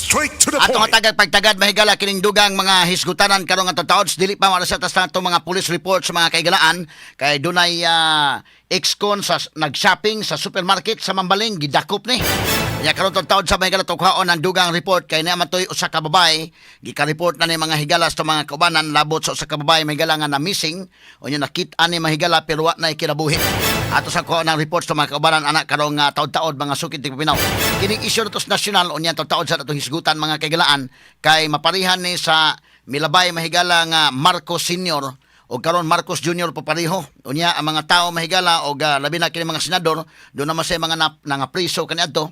Straight to the Ato point. Nga tagag pagtagad, mahigala, kining dugang mga hisgutanan karon nga taod, dili pa mara sa tas atong mga police report sa mga kaigalaan kay dunay ex-con sa nag-shopping sa supermarket sa Mambaling, gidakop ni. Kaya karon taod sa mahigala, tukhaon ang dugang report kay naa man toy usa ka babae, gika-report na ni mga higala sa mga kaubanan labot sa usa ka babae, mahigala, nga na missing o nya nakit-an ni, mahigala, pero wa na kinabuhi. Ato sa kuha ng report sa mga kaubanan anak karong taod-taod, mga sukit tigpaminaw. Kining isyu natos nasyonal, unya taod-taod sa atong hisgutan, mga kaigalaan, kay maparihan ni sa milabay, mahigala, nga Marcos Senior o karon Marcos Jr. po pareho. Unya ang mga tao, mahigala, og labi na kini mga senador, doon naman sa mga nga preso kaniadto.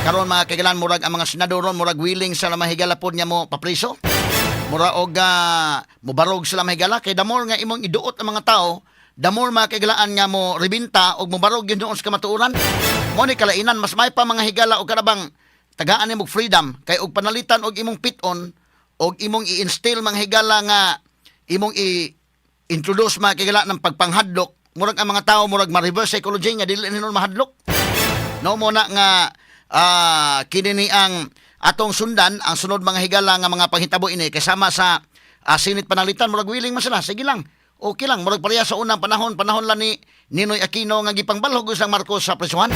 Karon, mga kaigalaan, murag ang mga senador ron murag willing sa mahigala pod niya mo papriso. Mura og mobarog sila, mahigala, kay the more nga imong iduot ang mga tao, the more, mga kaigalaan, nga mo rebenta og mobarog yun doon sa kamatuoran. Mo ni kalainan, mas may pa, mga higala, og kanabang tagaan nimo og freedom kay og panalitan og imong piton og imong i-instill, mga higala, nga imong i-introduce, mga kigala, ng pagpanghadlok, murag ang mga tao murag ma-reverse psychology nga dili nila mahadlok, no? Mo na nga kini ni ang atong sundan ang sunod, mga higala, nga mga panghitabo ini kasama sa Senate panalitan. Murag willing man sila, sige lang, okay lang, murag pareha sa unang panahon, panahon lang ni Ninoy Aquino nga gipangbalhog sang Marcos sa presuhan,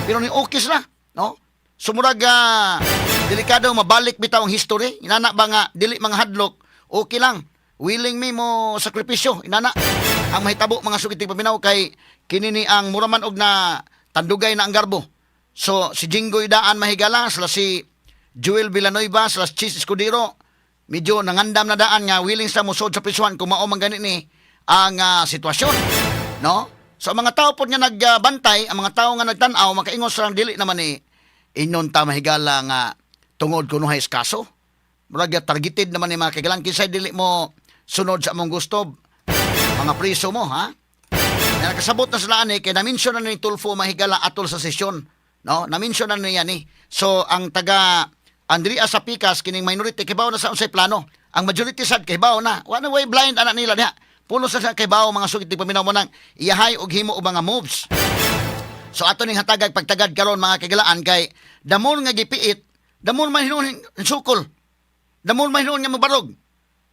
pero ni okay sila, no? So murag delikado mabalik bitaw ang history inana ba nga dili mga hadlok, okay lang, willing mi mo sakripisyo inana ang mahitabo, mga sukit paminaw, kay kini ni ang mura man og na tandugay na ang garbo. So si Jinggoy Daan, mahigala, sila si Joel Villanueva, sila si Chiz Escudero, medyo nangandam na daan nga willing sa musod sa prisuhan kung mao man gani ni ang sitwasyon, no? So ang mga tao pod nga nagbantay, ang mga tao nga nagtan-aw, makaingon sa dili naman ni ingon ta, mahigala, nga tungod kunuhay sa kaso. Murag targeted naman ni, mga kaigalan, kinsay dili mo sunod sa among gusto, mga priso mo, ha? Na nakasabot na sila ani kay na-mention na ni Tulfo, mahigala, atol sa sesyon. No? Na-mention na niya ni. So ang taga Andrea sa Pikas kining minority kibaw na sa unsay plano. Ang majority sad kibaw na. Wa na way blind ana nila diha. Pulo sa kibaw, mga sugit paminaw mo nang iyahay og himo og mga moves. So ato ning hatagag pagtagad karon, mga kaigalaan, kay the more nga gipiit, the more man hinuon sukol. The more man hinuon nga mobarog.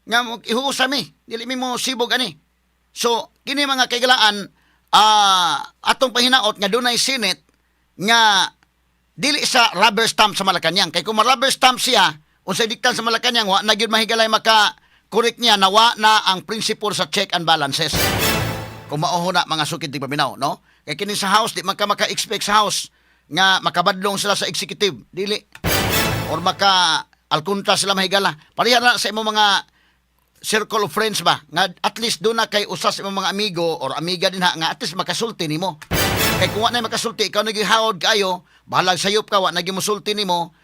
Nga mo ihuusa mi, dili mi mo sibog ani. So kini, mga kaigalaan, atong pahinaot nga dunay Senate nga dili sa rubber stamp sa Malacanang. Kay kung ma-rubber stamp siya, unsay diktan sa Malacanang, wa na gyud, mahigalay, maka correct niya na wa na ang principle sa check and balances. Kung mao na, mga sukid tigpaminaw, no? Kay kini sa House, di man ka maka-expect sa House nga makabadlong sila sa executive. Dili. Or maka alkontra sila, mahigala. Pareha na sa imong mga circle of friends ba nga at least doon na kay usas imong mga amigo or amiga din ha nga at least makasulti nimo. Kay kung wa na makasulti, ikaw nagihawod kayo, bahalag sayop ka, wa nagi mosulti nimo,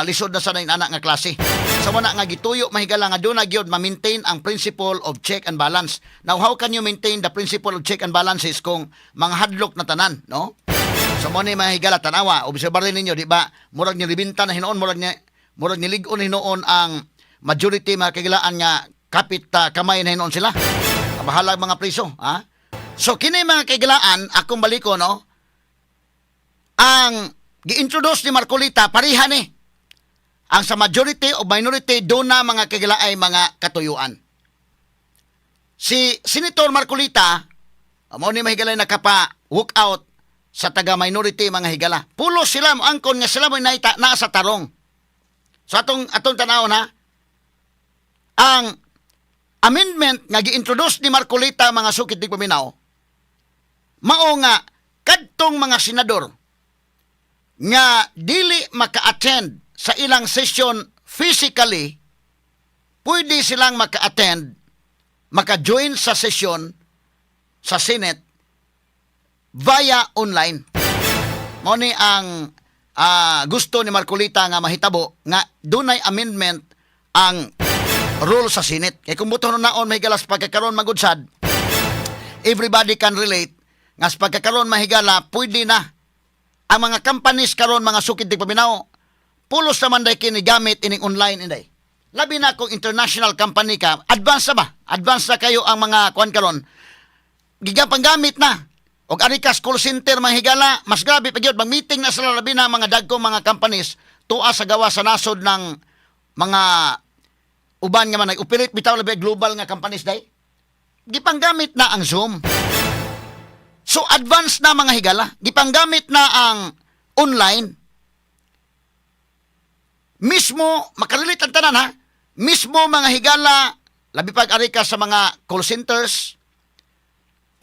lisod na sa anak nga klase. So mo na nga gituyo, mahigala, nga doon na gyud ma-maintain ang principle of check and balance. Now, how can you maintain the principle of check and balances kung mga hadlok na tanan, no? So mo ni, mahigala, tanawa, obserbar rin ninyo, di ba? Murag ni ribinta na hinuon, murag nilig-on hinuon ang majority, mga kagilaan, nga kapit kamay na hinuon sila. Bahala mga priso, ha? So kini, mga kaigalaan, akong baliko, no? Ang gi-introduce ni Marcoleta pareha ni. Ang sa majority o minority doon na, mga kaigala, ay mga katuyuan. Si Senator Marcoleta, mao ni, mahigalay, nakapa walk out sa taga minority, mga higala. Pulos sila mo angkon nga sila mo naita naa sa tarong. So atong tanaw na ang amendment nga gi-introduce ni Marcoleta, mga sukit di paminaw, mao nga kadtong mga senador nga dili maka-attend sa ilang session physically, pwede silang maka-attend, maka-join sa session sa Senate via online. Mao ni ang gusto ni Marcoleta nga mahitabo nga dunay amendment ang rule sa Senate. Kay kung buto naon, mahigala, sa pagkakaroon magudsad, everybody can relate nga sa pagkakaroon, mahigala, pwede na ang mga companies karon, mga sukid di paminaw, pulos naman day kini gamit ining online inday. Labi na kung international company ka, advance na ba? Advance na kayo ang mga kuan karon. Gigapanggamit na. Og ari ka call center, mga higala, mas grabe pa gyud mag-meeting na sila, labi na mga dagko mga companies tuwa sa gawa sa nasod ng Mga uban nga man nag-operate bitaw, labi global nga companies day, gipanggamit na ang Zoom. So advance na, mga higala, gipanggamit na ang online. Mismo makarelate ang tanan ha. Mismo, mga higala, labi pag ari ka sa mga call centers,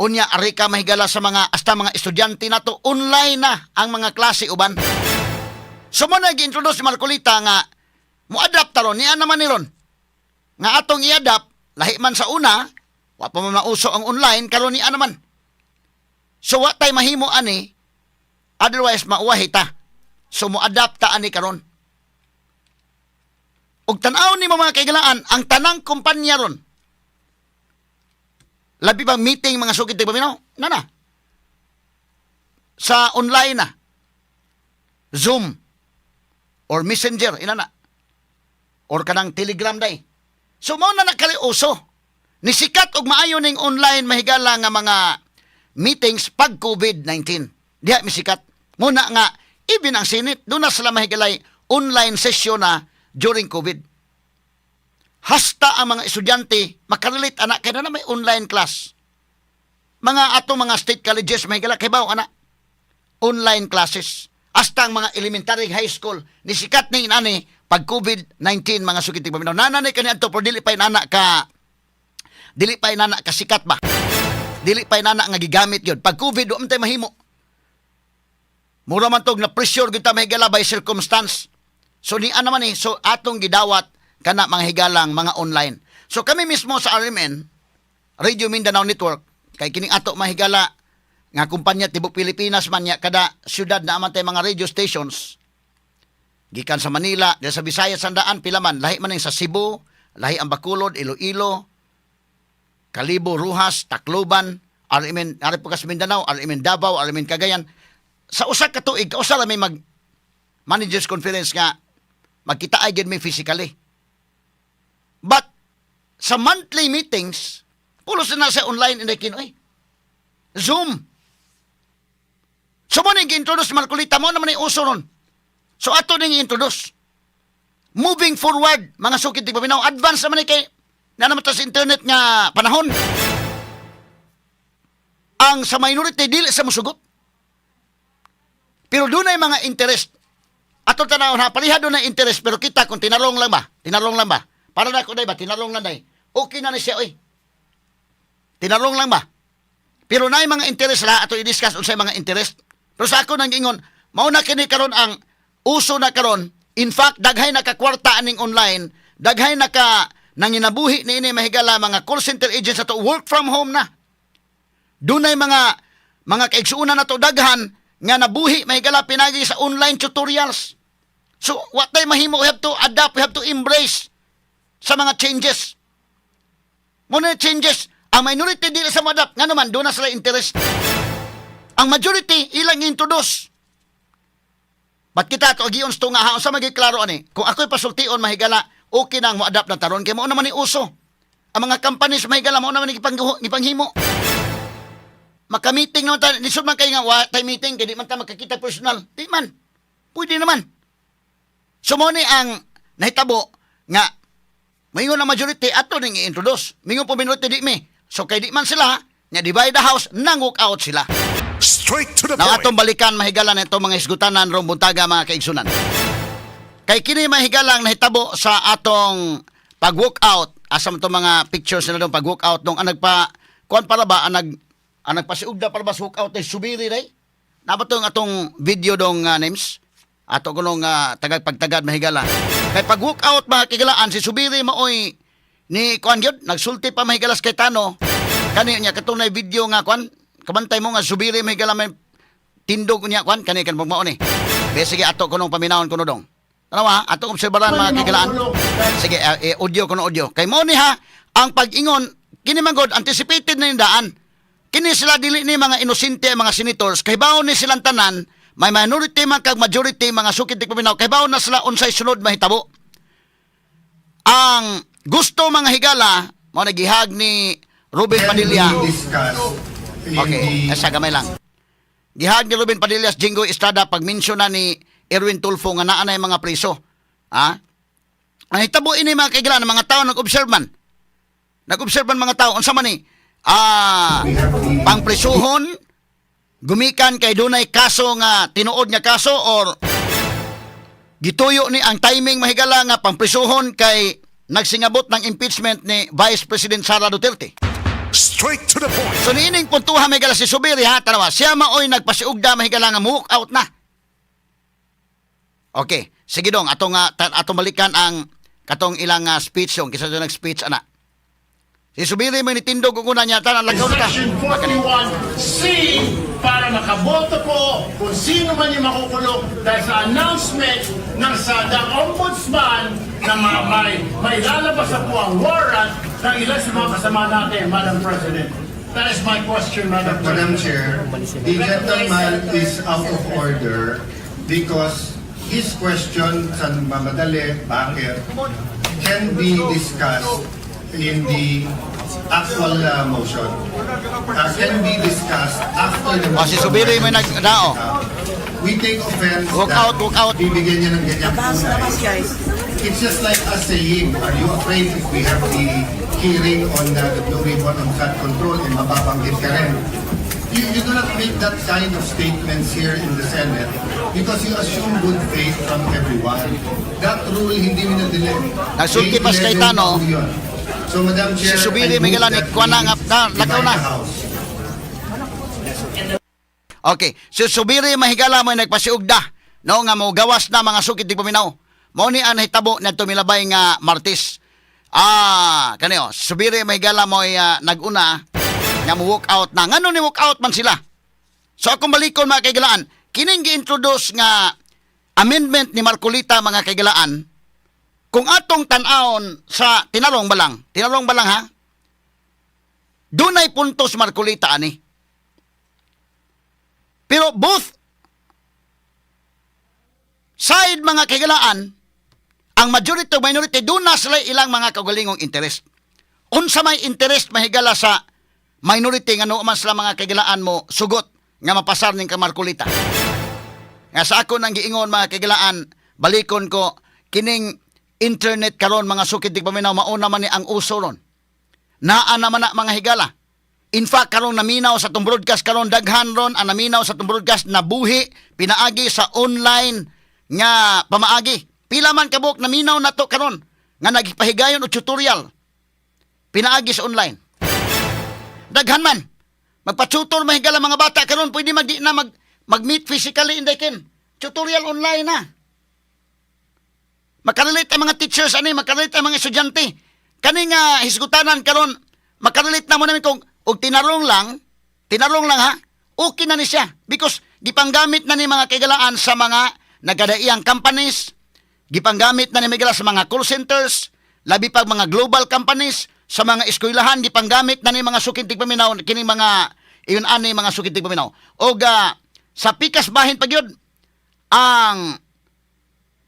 unya ari ka, mahigala, sa mga hasta mga estudyante nato, online na ang mga klase uban. So mo na gi-introduce si Marcolita nga mo-adapt ta ron, niya naman ni ron. Nga atong i-adapt, lahi man sa una, wa pa man mauso ang online, karon niya naman. So wa tay mahimo ani, otherwise mauwahi ta. So mo-adapt ta ani karon. Ug tan-aw nimo, mga kaigalaan, ang tanang kumpanya ron. Labi bang meeting, mga sukit tigpaminaw? Na na. Sa online na. Zoom or Messenger, ina na. Or kanang Telegram day. So mao na nakaliuso. Nisikat og maayo ning online, mahigala, nga mga meetings pag COVID-19. Diha misikat. Muna nga even ang Senate doon na sila, mahigalay, online session na during COVID. Hasta ang mga estudyante makarelate ana kay na may online class. Mga ato mga state colleges, mahigala, kay bawo ana online classes. Hasta ang mga elementary, high school, nisikat ni inani pag COVID-19, mga sukit paminaw. Nananay kani adto pero dili pa inana ka sikat ba. Dili pa inana nga gigamit yun. Pag COVID, wa man tay mahimo. Mura man tog na pressure gyud ta, mahigala, by circumstance. So niya naman eh, so atong gidawat kana, mga higalang, mga online. So kami mismo sa RMN, Radio Mindanao Network, kay kining ato, mahigala, nga kumpanya tibok Pilipinas man niya, kada syudad na man tay mga radio stations. Gikan sa Manila, dahil sa Visayas sandaan pila man, lahi man ning sa Cebu, lahi ang Bacolod, Iloilo, Kalibo, Roxas, Tacloban, RMN, ari po ka sa Mindanao, RMN Davao, RMN Cagayan. Sa usa ka tuig, kausa ra may mag managers conference nga magkita ay gyud may physically. But sa monthly meetings, pulos na sa online inday kinoy. Zoom. So mo ning gi-introduce Marcolita, mo naman ni uso ron. So ato ning i-introduce. Moving forward, mga sukit tigpaminaw, advance naman ni kay na naman ta sa internet nga panahon. Ang sa minority dili sa musugot. Pero doon ay mga interest. Ato tanawon ha, pareha doon ay interest pero kita kung tinarong lang ba? Tinarong lang ba? Para na ko day ba, tinarong lang day. Okay na ni siya oy. Tinarong lang ba? Pero naay mga interest ra ato i-discuss unsay mga interest. Pero sa ako nang ingon, mao na kini karon ang uso na karon. In fact, daghay nakakwarta aning online, daghay naka nanginabuhi ni ini, mahigala, mga call center agents ato, work from home na. Dunay mga kaigsuonan nato daghan nga nabuhi, mahigala, pinagi sa online tutorials. So, what tay mahimo, we have to adapt, we have to embrace sa mga changes. Muna changes, ang minority dili sa mo-adapt, nga naman, doon na sila interest. Ang majority, ilang introduce. Ba't kita to agion sa tunga ha, unsa maging klaro ani? Kung ako'y pasultion, mahigala, okay na ang mo-adapt na taron kay mao naman ni uso. Ang mga companies, mahigala, mao naman ni gipanghimo. Maka-meeting naman ta, lisod man kay nga wa tay meeting kay di man ta makakita personal. Di man. Pwede naman. So mo ni ang nahitabo nga maingon ang majority, ato ning i-introduce. Mingon po minority, di mi. So kay di man sila, nya divide the house, nang walk out sila. Straight to the Now point. Atong balikan, mahigala, na itong mga hisgutanan rong buntaga, mga kaigsunan. Kay kini, mahigalang, nahitabo sa atong pag walk out, asa man itong mga pictures nila dong pag walk out dong ang nagpa kuan para ba ang nagpasiugda para ba sa walk out ay Zubiri day. Napa tong atong video dong names ato kunong tagag pagtagad, mahigala. Kay pag walk out, mga kigalaan, si Zubiri maoy ni kuan gyud nagsulti pa, mahigalas, kay Tano kani niya katong na video nga kuan, kabantay mo nga Zubiri, mahigala, may tindog niya kuan kani kan mao ni. Be, sige, ato kunong paminawon kuno dong. Tanawa, ato obserbaran, mga kigalaan. Sige, audio kuno, audio. Kay mo ni ha, ang pag-ingon kini man god anticipated na yung daan. Kini sila dili ni mga inosente ang mga senators kay baon ni silang tanan, may minority man kag majority, mga sukid di paminaw, kay baon na sila unsay sunod mahitabo. Ang gusto, mga higala, mo nagihag ni Ruben Padilla. Discuss in Okay, the asa gamay lang. Gihag ni Ruben Padilla sa Jinggoy Estrada pag mention na ni Erwin Tulfo nga naa na yung mga preso. Ha? Ang hitabo ini, mga kaigala, ng mga tao nag-observe man. Nag-observe man mga tao unsa man ni pangprisuhon gumikan kay dunay kaso nga tinuod nga kaso or gituyo ni ang timing, mahigala, nga pangprisuhon kay nagsingabot ng impeachment ni Vice President Sara Duterte. Straight to the point. So niining puntuha, mahigala, si Zubiri ha, tanawa, siya maoy nagpasiugda, mahigala, nga walk out na. Okay, sige dong, atong atong balikan ang katong ilang speech yung kinsa nag-speech ana. Si Zubiri may nitindog og una niya tanan lakaw na ka. Section 41C para makaboto po kung sino man yung makukulong dahil sa announcement ng sa the Ombudsman na may lalabas na po ang warrant ng ilan sa mga kasama natin, Madam President. That is my question, Madam Madam President. Chair, the gentleman is out of order because his question, san mamadali, bakit, can be discussed in the actual motion. Can be discussed after the Oh, si motion. Zubiri may nao. We take offense Walk that out, walk out. bibigyan niya ng ganyang Labas, kulay. labas, guys. It's just like us saying, "Are you afraid if we have the hearing on the Blue Ribbon on flood control and mababanggit ka rin?" You do not make that kind of statements here in the Senate because you assume good faith from everyone. That rule hindi minadali. Nagsulti pa si Cayetano. So, Madam Chair, Si Zubiri I may move gala ni that kuha na we nga na, lakaw divide na. the House. Okay. Si Zubiri, mahigala, mo nagpasiugda no nga mo gawas na, mga sukit di paminaw. Mao ni ang nahitabo ngadto milabay nga Martes. Kaniyo, si Zubiri, mahigala, mo nag-una nga mo walk out na. Ngano ni walk out man sila? So akong balikon, mga kaigalaan, kining gi-introduce nga amendment ni Marcolita, mga kaigalaan, kung atong tan-awon sa tinarong balang ha, dunay puntos Marcolita ani. Pero both side, mga kahigalaan, ang majority o minority, doon na sila ilang mga kaugalingong interest. Unsa may interest, mahigala, sa minority nga man sila, mga kahigalaan, mo sugot nga mapasar ning kamarkulita? Nga sa ako nang giingon, mga kahigalaan, balikon ko, kining internet karon, mga sukid di paminaw, mauna man ni ang uso ron. Naa naman na, mga higala. In fact, karon naminaw sa atong broadcast karon, daghan ron ang naminaw sa atong broadcast nabuhi pinaagi sa online nga pamaagi. Pila man kabuk naminaw nato karon nga nagpahigayon og tutorial pinaagi sa online. Daghan man. Magpa-tutor, mahigala, mga bata karon pwede mag di na mag-meet physically in the ken. Tutorial online na. Makarelate ang mga teachers ani, makarelate ang mga estudyante. Kani nga hisgutanan karon, makarelate na mo namin kung og tinarong lang ha, okay na ni siya because gipanggamit na ni, mga kaigalaan, sa mga nagadaiyang companies, gipanggamit na ni mga sa mga call centers, labi pag mga global companies, sa mga eskwelahan, gipanggamit na ni, mga suking tigpaminaw, kining mga iyon ani, mga suking tigpaminaw. Og sa pikas bahin pa gyud ang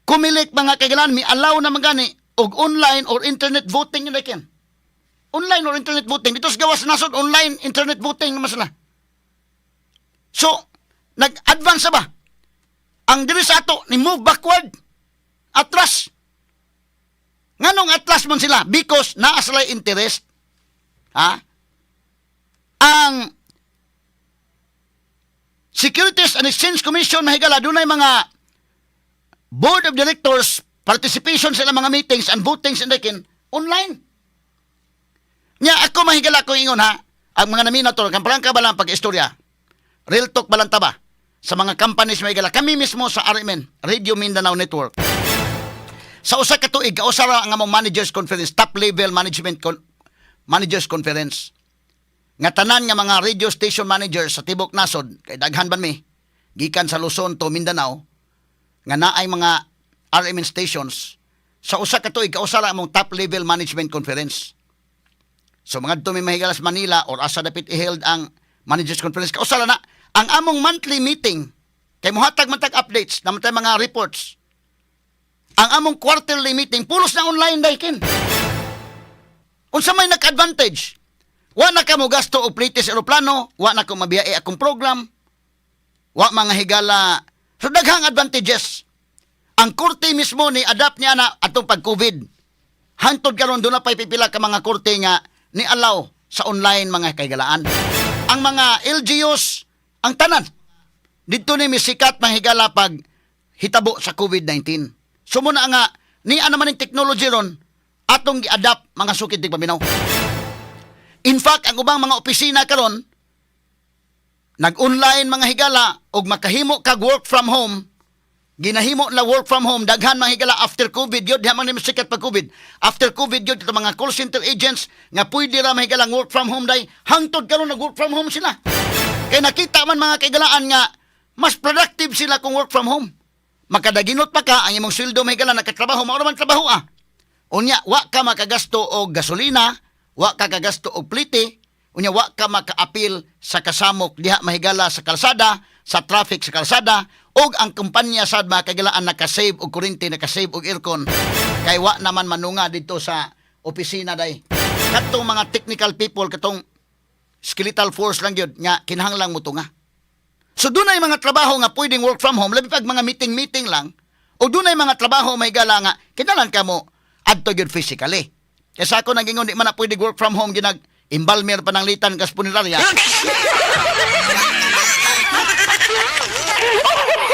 Comelec, mga kaigalaan, mi allow na gani og online or internet voting yun ken. Online or internet voting. Dito sa gawas nasod, online internet voting naman sila. So, nag-advance ba? Ang diri sa ato, ni move backward. Atras. Nganong atras man sila? Because naa sila interest. Ha? Ang Securities and Exchange Commission, mahigala, dunay mga board of directors participation sa ilang mga meetings and votings and kin online. Nya ako, mahigala, ko ingon ha, ang mga namina to, kamparang ka ba lang pag-istorya? Real talk ba lang ta ba? Sa mga companies, mahigala, kami mismo sa RMN, Radio Mindanao Network. Sa usa ka tuig, kausa ra ang among managers conference, top level management managers conference. Nga tanan nga mga radio station managers sa tibok nasod, kay daghan ban mi, gikan sa Luzon to Mindanao, nga naay mga RMN stations, sa usa ka tuig kausa ra among top level management conference. So mga mi mahigala sa Manila or asa dapit i-held ang managers conference, kausa ra na ang among monthly meeting kay mohatag man tag updates naman tay mga reports. Ang among quarterly meeting pulos na online daykin. Unsa may naka-advantage? Wa na ka mo gasto og plite sa eroplano, wa na ko mabiyae akong program, wa mga higala. So daghang advantages. Ang korte mismo ni adapt niya na atong pag-COVID. Hangtod karon doon na pa'y pipila ka mga korte nga ni allow sa online, mga kaigalaan. Ang mga LGUs, ang tanan. Dito ni misikat, mga higala, pag hitabo sa COVID-19. So muna nga, ni ano man ang technology ron, atong gi-adapt, mga sukid tigpaminaw. In fact, ang ubang mga opisina karon nag-online, mga higala, og makahimo kag work from home, ginahimo na work from home daghan, mga higala, after COVID yun. Diha man ni sikat pag COVID. After COVID yun ito, mga call center agents nga pwede ra, mga higala, work from home day, hangtod karon nag work from home sila. Kay nakita man, mga kaigalaan, nga mas productive sila kung work from home. Makadaginot pa ka ang imong sweldo, mga higala, nakatrabaho, mao ra man trabaho ah. Unya wa ka makagasto og gasolina, wa ka kagasto og plite, unya wa ka makaapil sa kasamok diha, mahigala, sa kalsada, sa traffic sa kalsada, ug ang kumpanya sad, mga kaigalaan, nakasave og kuryente, nakasave og aircon kay wa naman manunga dito sa opisina day. Katong mga technical people, katong skeletal force lang gyud nga kinahanglang motunga. So dunay mga trabaho nga pwedeng work from home, labi pag mga meeting-meeting lang, o dunay mga trabaho, may gala, nga kinahanglan ka mo adto gyud physically. Kaysa ako nagingon, di man na pwede work from home ginag embalmer, pananglitan kas punerarya.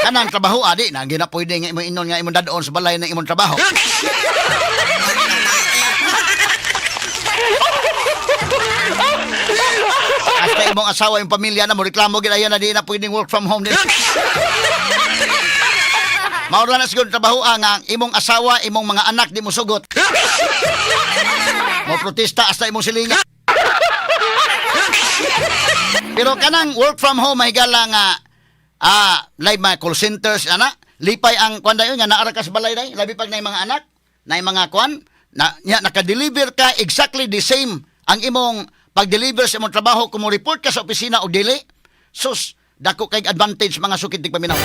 Kanang trabaho adi na gina pwede nga imong inon nga imong dadon sa balay ng imong trabaho. Hasta imong asawa, yung pamilya na mo reklamo gid ayan na di na pwedeng work from home din. Mao ra na siguro trabaho ah, nga ang imong asawa, imong mga anak di mo sugot. Mo protesta hasta imong silingan. Pero kanang work from home, may gala nga live mga call centers ana, lipay ang kwan dayon nga naara ka sa balay day, labi pag nay mga anak, nay mga kwan na nya naka-deliver ka exactly the same ang imong pag-deliver sa imong trabaho kung mo report ka sa opisina o dili. Sus, dako kay advantage, mga sukid tigpaminaw.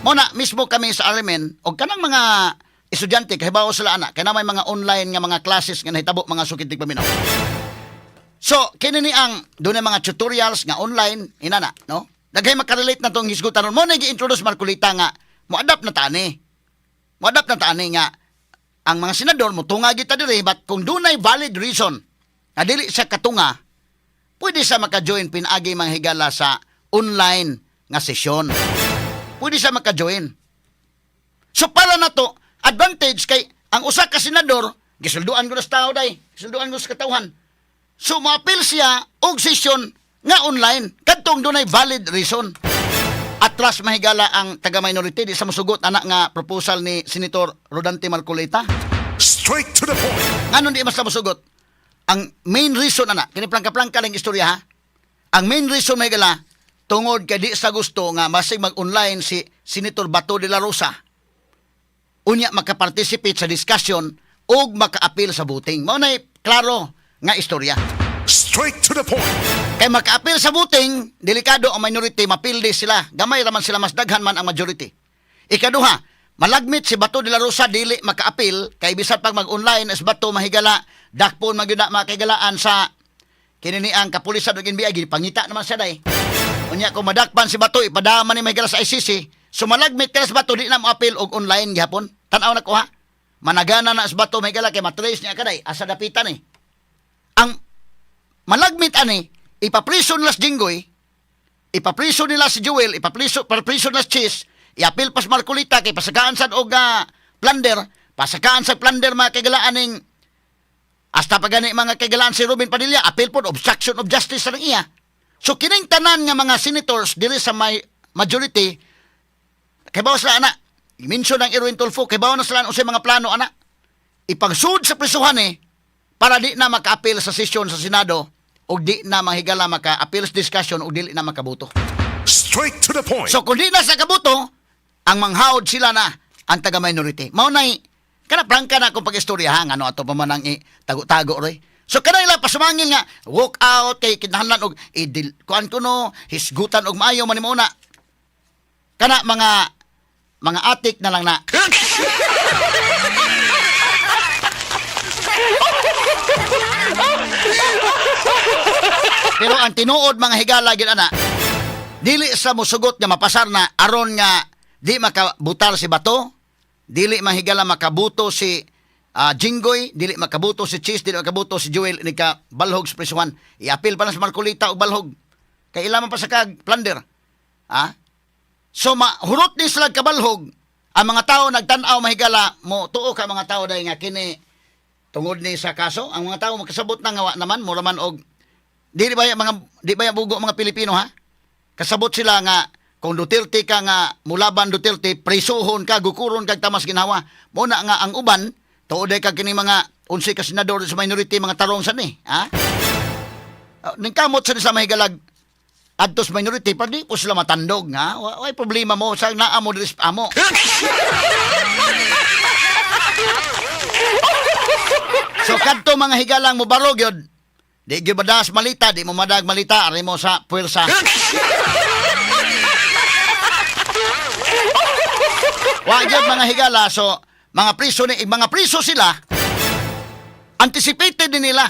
Mo na mismo kami sa RMN og kanang mga estudyante kahibaw sila ana kay na may mga online nga mga classes nga nahitabo, mga sukid tigpaminaw. So, kini ni ang doon mga tutorials nga online, inana, no? Daghay makarelate na tong hisgutan ron. Mo na gi-introduce Marcolita nga mo-adapt na tani. Mo-adapt na tani nga ang mga senador mo tunga kita diri, but kung dunay valid reason nga dili sa katunga, pwede sa maka-join pinaagi, mga higala, sa online nga sesyon. Pwede sa maka-join. So para na to, advantage kay ang usa ka senador, gisulduan ko na sa tao day, gisulduan ko sa katawhan. So moapil siya og sesyon nga online kadtong dunay valid reason. Atras, mahigala, ang taga-minority di sa musugot anak nga proposal ni Senator Rodante Marcoleta. Straight to the point. Nganong di mas musugot? Ang main reason ana, kini plangka-plangka lang istorya ha. Ang main reason, mahigala, tungod kay di sa gusto nga masig mag-online si Senator Bato de la Rosa. Unya makaparticipate sa discussion ug makaapil sa voting. Mao nay klaro nga istorya. Straight to the point. Kay makaapil sa voting, delikado ang minority, mapildi sila. Gamay raman sila, mas daghan man ang majority. Ikaduha, malagmit si Bato de la Rosa dili makaapil kay bisan pag mag-online as Bato, mahigala, dakpon man gyud na, mga kaigalaan, sa kini ni ang kapulisan ug NBI, gipangita naman siya day. Unya kung madakpan si Bato, ipadama ni mahigala sa ICC. So malagmit ka sa Bato, di na moapil og online gihapon. Tan-aw na ko ha. Managana na sa Bato, mahigala, kay matrace niya kaday asa dapitan eh. Ang malagmit ani, ipapriso nila si Jinggoy, ipapriso nila si Joel, ipapriso nila si Chiz, iapil pas Marcolita kay pasakaan sad og plunder, pasakaan sa plunder, mga kaigalaan, ning hasta pa gani, mga kaigalaan, si Robin Padilla, apil pod obstruction of justice sa iya. So kining tanan nga mga senators diri sa may majority kay bawo sila ana. I-mention ang Erwin Tulfo, kay bawo na sila unsay mga plano ana. Ipagsud sa prisuhan eh para di na maka-appeal sa sesyon sa Senado o di na mahigala maka-appeal sa discussion o dili na makaboto. Straight to the point. So kung di na sa kaboto, ang manghawd sila na ang taga-minority. Mao nay kana prangka na akong pag-istorya ha, ngano ato pa man ang tago-tago roy. So kana ila pasumangil nga walk out kay kinahanglan og idil kuan kuno hisgutan og maayo man mo na. Kana mga atik na lang na. Pero ang tinuod, mga higala gid ana, dili sa musugot nga mapasar na aron nga di makabutar si Bato. Dili mahigala makabuto si Jinggoy, dili makabuto si Chiz, dili makabuto si Joel ni ka balhog sa prisuhan. I-appeal pa na sa Marcoleta og balhog. Kay ila man pa sa kag plunder. Ha? So mahurot ni sila kabalhog. Ang mga tao nagtan-aw, mahigala, mo tuo ka mga tao dahil nga kini tungod ni sa kaso, ang mga tao makasabot na nga wa naman mura man og di ba ya bugo mga Pilipino, ha? Kasabot sila nga kung Duterte ka nga mulaban Duterte, prisuhon ka, gukuron kag tamas ginawa. Mo na nga ang uban tuod kag kini mga 11 ka senador sa minority, mga tarong sa ni, ha? Ning kamot sa ni sa mahigalag adto sa minority pa di po sila matandog, ha. Way problema mo sa naa mo diri sa amo. So kadto mga higalang mo barog yun. Di gyud madas malita, di mo madag malita, ari mo sa puwersa. Wa gyud, mga higala, so mga priso ni mga priso sila, anticipated din nila.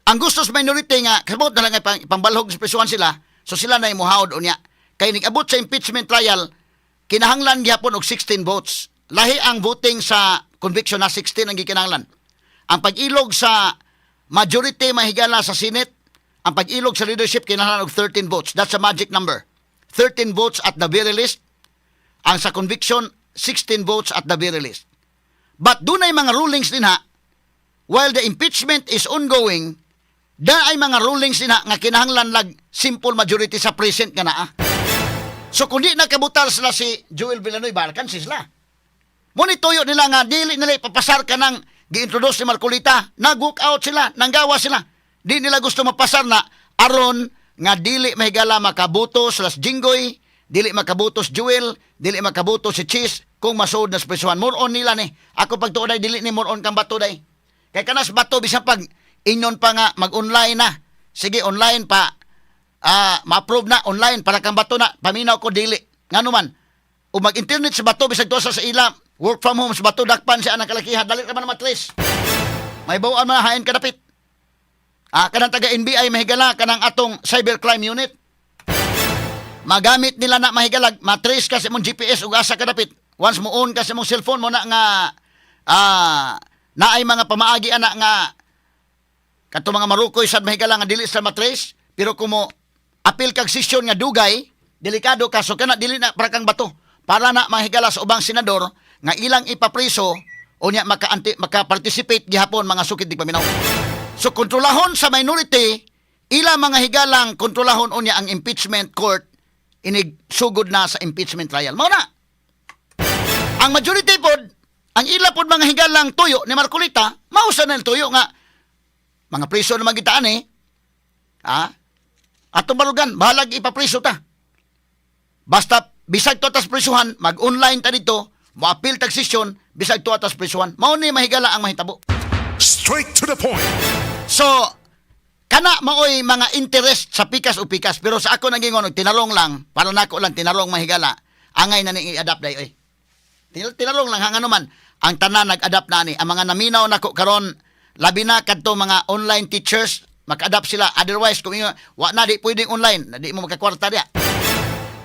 Ang gusto sa minority nga kasabot na lang nga pangbalhog sa prisuhan sila, so sila na imuhaod unya. Kay nigabot sa impeachment trial, kinahanglan gihapon og 16 votes. Lahi ang voting sa conviction na 16 ang gikinahanglan. Ang pag-ilog sa majority, mahigala, sa Senate, ang pag-ilog sa leadership, kinahanglan og 13 votes. That's a magic number. 13 votes at the very least. Ang sa conviction, 16 votes at the very least. But dunay mga rulings din ha, while the impeachment is ongoing, da ay mga rulings din ha, nga kinahanglan lag simple majority sa present nga naa. So kung di nakabutal sila si Joel Villanueva, barkan sila. Muni tuyo nila nga dili nila ipapasar ka ng gi-introduce ni Marcoleta. Nag-walk out sila, nanggawa sila. Di nila gusto mapasar na aron nga dili mahigala makabuto sila si Jinggoy, dili makabuto si Joel, dili makabuto si Chiz kung masuod na sa prisuhan. More on nila ni. Ako pagtuo day, dili ni more on kang Bato day. Kay kanas Bato bisan pag inyon pa nga mag-online na. Sige, online pa. Ma-approve na online para kang Bato na. Paminaw ko, dili. Ngano man, o mag-internet sa Bato bisag tuwa sa ila work from home sa Bato, dakpan siya ang kalakihan, dali ra man matres. May bawaan man hain kadapit. Kanang taga NBI, mahigala, kanang atong cybercrime unit. Magamit nila na, mahigalag, matrace ka sa imong GPS ug asa kadapit. Once mo on ka sa imong cellphone mo na nga naay mga pamaagi ana nga kadto mga marukoy sad, mahigala, nga dili sa matrace, pero kung mo apil kag session nga dugay, delikado ka. So kana dili na para kang Bato, para na, mahigala, sa ubang senador nga ilang ipapriso unya maka maka-participate gihapon mga sukid di paminaw. So kontrolahon sa minority ila, mga higalang, kontrolahon unya ang impeachment court inig sugod na sa impeachment trial. Mao na ang majority pod, ang ila pod, mga higalang, tuyo ni Marcoleta, mausa na ang tuyo nga mga priso na magitaan eh. Ha? Atong barugan, bahalag ipapriso ta. Basta bisag to tas prisuhan, mag-online ta dito, mo-appeal tag session, bisag to tas prisuhan. Mao ni, mahigala, ang mahitabo. Straight to the point. So, kana maoy mga interest sa pikas o pikas, pero sa ako nagingon og tinalong lang, para nako lang tinalong, mahigala, angay na ning i-adapt day oy. Tinalong lang hangano man ang tanan nag-adapt na ani. Ang mga naminaw nako karon, labi na kadto mga online teachers, maka-adapt sila. Otherwise, kung ingon, wa na, di pwedeng online, na di mo makakwarta diya.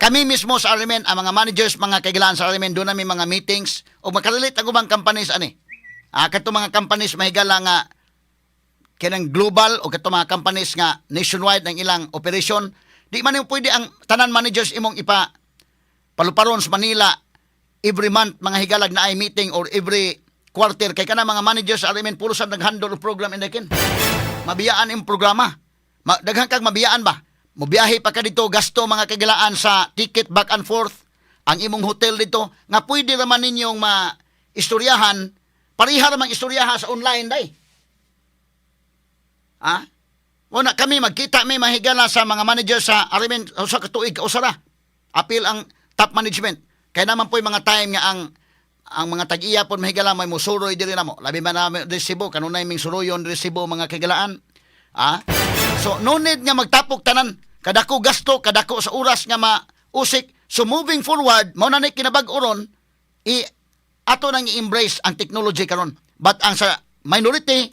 Kami mismo sa RMN, ang mga managers, mga kaigilaan sa RMN, doon namin mga meetings o makarelate ang ubang companies ani. Kadto mga companies, mahigala, nga kanang global o kadto mga companies nga nationwide ang ilang operation, di man yung pwede ang tanan managers imong ipa paluparon sa Manila every month, mga higalag, na ay meeting or every quarter, kay kana mga managers sa RMN puro sa nag-handle og program and kin mabiyaan yung programa. Daghan kag mabiyaan ba, mobiyahe pa ka dito, gasto, mga kagilaan, sa ticket back and forth, ang imong hotel dito nga pwede raman ninyong ma istoryahan, pareha ramang istoryahan sa online day. Ha? Wala kami magkita may, mahigala, sa mga manager sa RMN usa ka tuig usa ra. Apil ang top management. Kaya naman po yung mga time nga ang mga tag-iya po, mahigala, may musuroy diri namo. Labi man namin diri Cebu, kanunay ming suroyon diri Cebu, mga kagilaan. Ah? So no need nga magtapok tanan, kadako gasto, kadako sa oras nga mausik. So moving forward, mao na ni kinabag-o ron i ato nang i-embrace ang technology karon. But ang sa minority,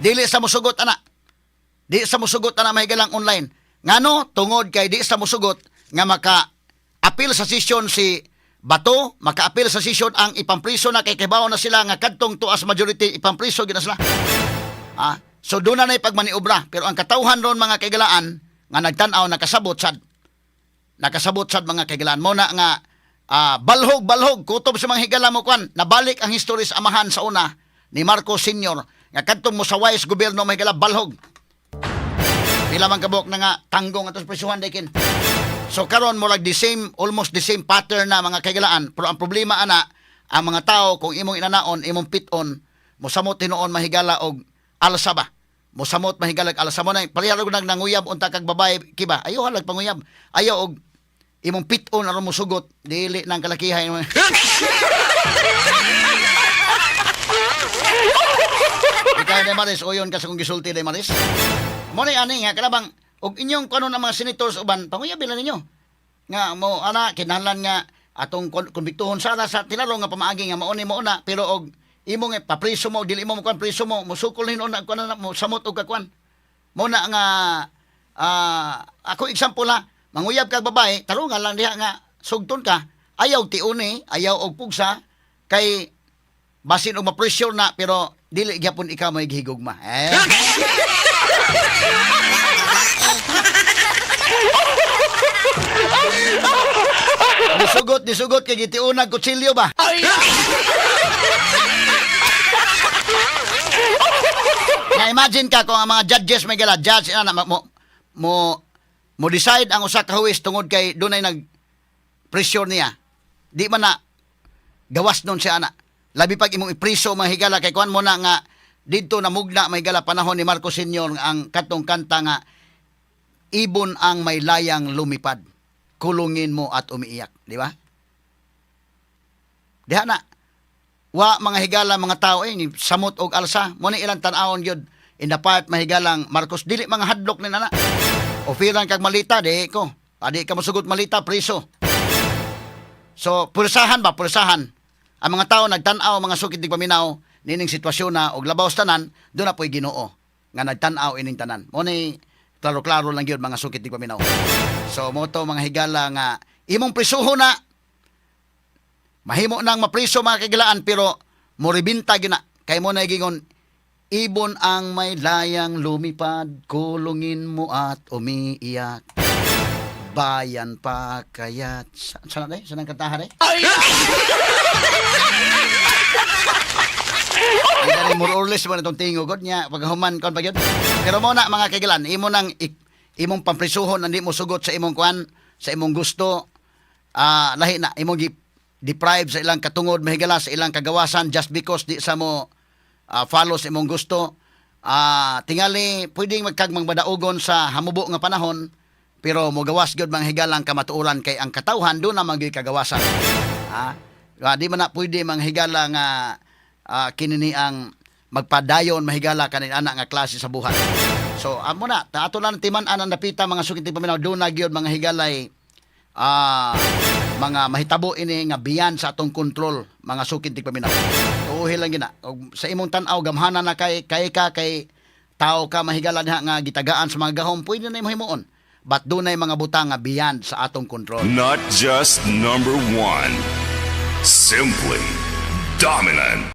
dili sa musugot ana. Di sa musugot ana, mahigalang, online. Ngano? Tungod kay di sa musugot nga maka appeal sa session si Bato, makaapil sa session ang ipampriso na kay kibaw na sila nga kadtong tuas majority, ipampriso gina sila. Ah, so doon na na'y pagmaniobra. Pero ang katawhan ron, mga kaigalaan, nga nagtan-aw, nakasabot sad. Nakasabot sad, mga kaigalaan. Mo na nga balhog balhog kutob sa mga higala mo kwan nabalik ang history sa amahan sa una ni Marcos Sr. nga kadtong mosaway sa gobyerno, mga higala, balhog. Pila man kabok na nga tanggong atos presuhan dekin. So karon murag the same, almost the same pattern na, mga kaigalaan, pero ang problema ana, ang mga tao, kung imong inanaon, imong piton, mosamot hinuon, mahigala, og alsa ba. Mosamot, mahigala, og alsa mo na pareha ra nag nanguyab unta kag babae kiba. Ayo halag panguyab. Ayo og imong piton aron mosugot dili nang kalakihay. Ikaw na Maris, uyon ka sa kong gisulti na Maris. Mo na ani nga kanabang og inyong kuno ng mga senators uban panguyab lang ninyo. Nga mo ana kinahanglan nga atong konbiktuhon sana sa tinarong nga pamaagi nga mao ni mo na, pero og imong papriso mo, dili mo kuan priso mo, musukol hinuon na kuan na mo samot og kakuan. Mo na nga ako example ha, manguyab kag babae, tarungan lang diha nga sugton ka, ayaw tiuni, ayaw og pugsa kay basin og ma-pressure na, pero dili gyapon ikaw may gihigugma. Eh. Disugot, disugot kay gitiunag kutsilyo ba? Na imagine ka kung ang mga judges may gala, judge na mo decide ang usa ka huwes tungod kay dunay nag pressure niya. Di man na gawas nun siya ana. Labi pag imong ipriso, mga higala, kay kuan mo na nga didto namugna, may higala, panahon ni Marcos Sr. ang katong kanta nga "Ibon ang may layang lumipad. Kulungin mo at umiiyak," di ba? Diha na. Wa, mga higala, mga tao eh ni samot og alsa. Mo ni ilang tan-awon gyud in the part mahigalang Marcos, dili mga hadlok ni nana. Ofiran kag malita di ko. Adi ka mosugot malita, priso. So, pulsahan ba, pulsahan. Ang mga tao nagtan-aw, mga sukit di paminaw nining sitwasyon na, og labaw sa tanan, doon na po'y Ginoo nga nagtan-aw ining tanan. Mo ni klaro-klaro lang gyud, mga sukit di paminaw. So mo to, mga higala, nga imong prisuho na mahimo nang mapriso, mga kagilaan, pero moribinta gyud na kay mo na gingon, "Ibon ang may layang lumipad, kulungin mo at umiiyak. Bayan pa kaya't" Sana day? Sana ang kantahan eh? Ay, dali, more or less mo na itong tingog niya paghuman kon pa gyud. Pero mo na, mga kagilan, imo nang imong pamprisuhon hindi mo sugot sa imong kuan, sa imong gusto, lahi na imong deprive sa ilang katungod, mahigala, sa ilang kagawasan just because di sa mo follow sa imong gusto. Tingali pwedeng magkagmang badaugon sa hamubo nga panahon, pero mogawas gyud, mga higalang, kamatuoran kay ang katawhan do na man gyud kagawasan. Di man na pwede, mga higala, nga kini ang magpadayon, mahigala, kanin ana nga klase sa buhat. So amo na, ato lang timan-an ang dapita, mga sukit paminaw, do na gyud, mga higalay, mga mahitabo ini nga beyond sa atong kontrol, mga sukit paminaw. Tuuhi lang gina. Og sa imong tan-aw gamhanan na kay ka kay tao ka, mahigala, diha nga gitagaan sa mga gahom, pwede na imo himuon. But dunay mga butang nga beyond sa atong kontrol. Not just number one, simply dominant.